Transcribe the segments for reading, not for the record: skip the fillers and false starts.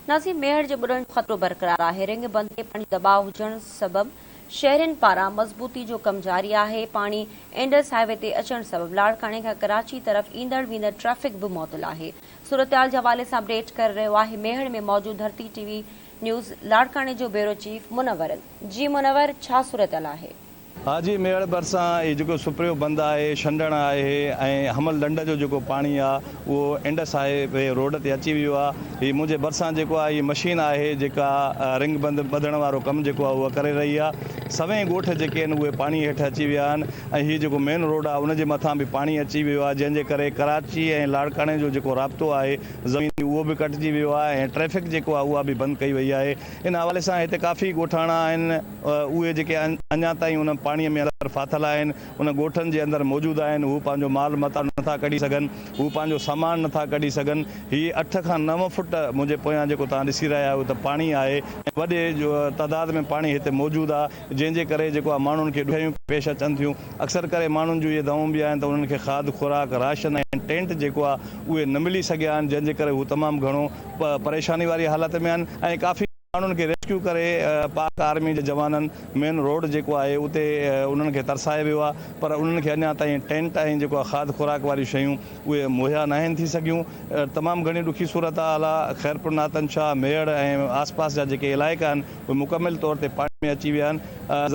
ناظرين ميهڙ جي ٻڏڻ جو خطرو برقرار آهي، رنگ بند تي پاڻي جو دٻاء هجڻ سبب شهرين پاران مضبوطي جو ڪم جاري آهي، پاڻي انڊس هاء وي تي اچڻ سبب لاڙڪاڻي کان ڪراچي طرف ايندڙ ويندڙ ٽريفڪ به معطل آهي، صورتحال جي حوالي سان اپڊيٽ ڪري رهيو آهي ميهڙ ۾ موجود ڌرتي ٽي وي نيوز لاڙڪاڻي جو بيورو چيف منور جي منور ڇا صورتحال آهي؟ ها جي ميهڙ ڀرسان هي جيڪو سپريو بند آهي، ڇنڊڻ آهي ۽ حمل ڍنڍ جو جيڪو پاڻي آ اهو انڊس هاء وي روڊ تي اچي ويو آ. هي منهنجي ڀرسان جيڪو آ هي مشين آهي جيڪا رنگ بند ٻڌڻ وارو ڪم جيڪو آ اهو ڪري رهي آ. سوين ڳوٺ جيڪي آهن اهي پاڻي هيٺ اچي ويا آهن ۽ هي جيڪو مين روڊ آ ان جي مٿان به پاڻي اچي ويو آ جنهن جي ڪري ڪراچي ۽ لاڙڪاڻي جو جيڪو رابطو آهي زميني اهو به ڪٽجي ويو آ ۽ ٽريفڪ جيڪو آ اها به بند ڪئي وئي آهي. ان حوالي سان هتي ڪافي ڳوٺاڻا آهن. اهي جيڪي اڃا تائين ان پاڻي ۾ اندر ڦاٿل آهن، ان ڳوٺن جي اندر موجود آهن، هو پنهنجو مال متاع نٿا ڪڍي سگهن، هو پنهنجو سامان نٿا ڪڍي سگهن. هي اٺ کان نو فٽ منهنجي پويان جيڪو توهان ڏسي رهيا آهيو ته پاڻي آهي ۽ وڏي تعداد ۾ پاڻي هتي موجود آهي، جنهن جي ڪري جيڪو آهي ماڻهن کي ڏکيائيون پيش اچن ٿيون. اڪثر ڪري ماڻهن جون اهي دانهون به آهن ته انهن کي کاڌ خوراڪ، راشن ۽ ٽينٽ جيڪو آهي اهي نه ملي سگهيا آهن، جنهن جي ڪري هو تمام گهڻو پريشاني واري حالت ۾ آهن ۽ ڪافي. ماڻهن کي ريسڪيو ڪري پاڪ آرمي جي جوانن مين روڊ جيڪو آهي اتي انهن کي ترسائي ويو آهي پر انهن کي اڃا تائين ٽينٽ ۽ جيڪو آهي کاڌ خوراڪ واريون شيون اهي مهيا ناهن ٿي سگهيون تمام گهڻي ڏکي صورتحال آهي خيرپور ناتن شاهه ميهڙ ۽ آس پاس جا جيڪي علائقا آهن اهي مڪمل طور تي پاڻي ۾ اچي ويا آهن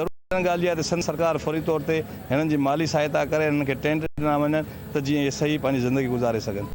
ضرورت ان ڳالهه جي آهي ته سنڌ سرڪار فوري طور تي هنن جي مالي سهائتا ڪري هنن کي ٽينٽ ڏنا وڃن ته جيئن اهي صحيح پنهنجي زندگي گذاري سگهن.